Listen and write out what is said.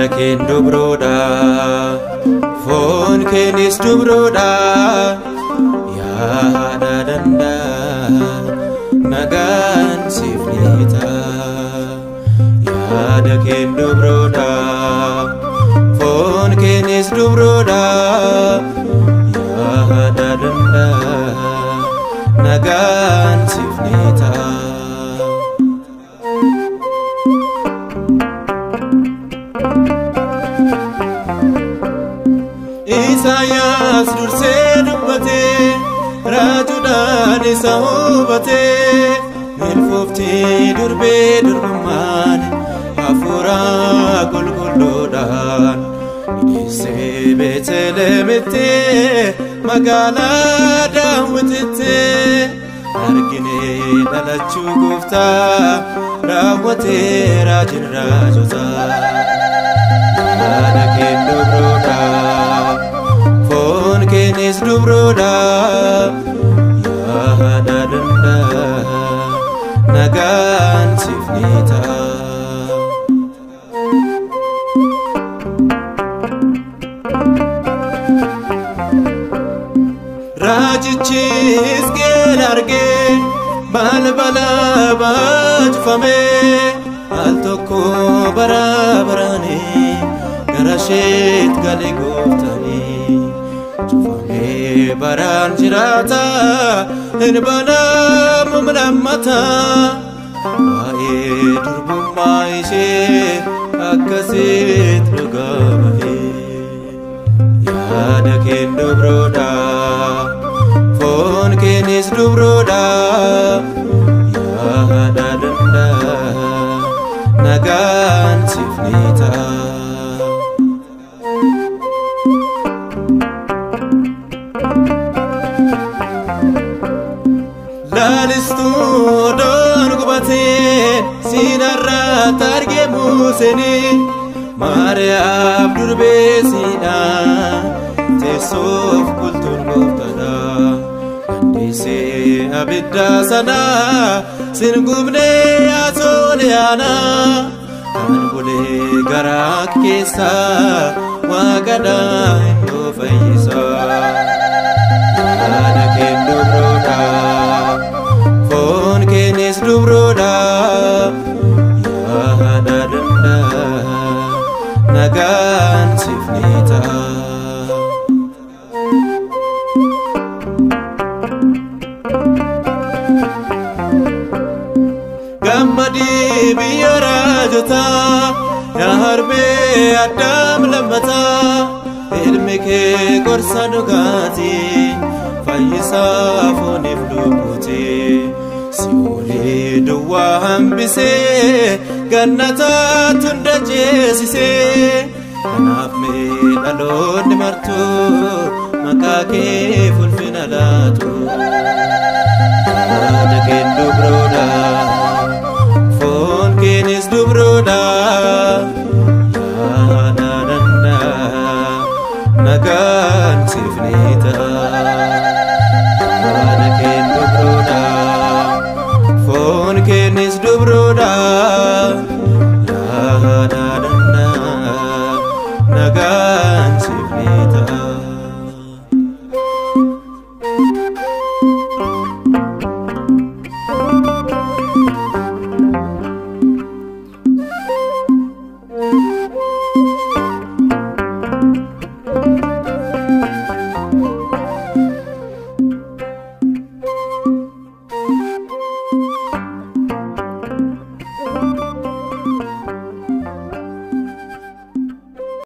Yaada keen dubroodha, foon keenis dubroodha. Yaada danda'a nagaan siif ni ta'a. Yaada keen dubroodha, foon keenis dubroodha. Yaada danda'a nagaan siif ni ta'a. Isaayyaas dursee dubbatee, raajuudhaan isa hubatee, milfooftii durbee durbummaan hafuura qulqulluudhaan dhiyeessee Beetelemitti, magaalaa Daawititti. Arginee dhalachuu gooftaa, raawwatee raajiin raajotaa. Yaada keen dubroodha, foon keenis dubroodha. Yaada danda'a nagaan siif ni ta'a. Raajichi Hisqeel argee balbala baajfamee, al tokko bara baraanii gara isheet gale gooftanii. Cufamee baraan jiraata, hin banamu lammata. Waa'ee durbummaa ishee akkasitti dhugaa bahee. Yaada keen dubroodha, foon keenis dubroodha. Yaada danda'a nagaan siif ni ta'a. Laalistuu odoon gubateen siinarratti argee Museenii, Maariyaam durbeesiidha, teessoof bultuun gooftaadha. Dandeessee abidda sana sin gubnee yaa Sooliyaana. Kan bulee garaa keessa waaqadha, innoo fayyisa. Yaada keen dubroodha, foon keenis dubroodha. Yaada danda'a nagaan siif ni ta'a. Gammadii biyya raajotaa, yaa harmee Addaam lammataa, ilmi kee gorsa dhugaatii, fayyisaa fooniif lubbuuti. Si'oolii duwwaa hambisee, gannataatti hunda ceesisee. Kanaaf mee dhaloonni martuu maqaa kee ulfina laatu. Yaada keen dubroodha, foon keenis dubroodha.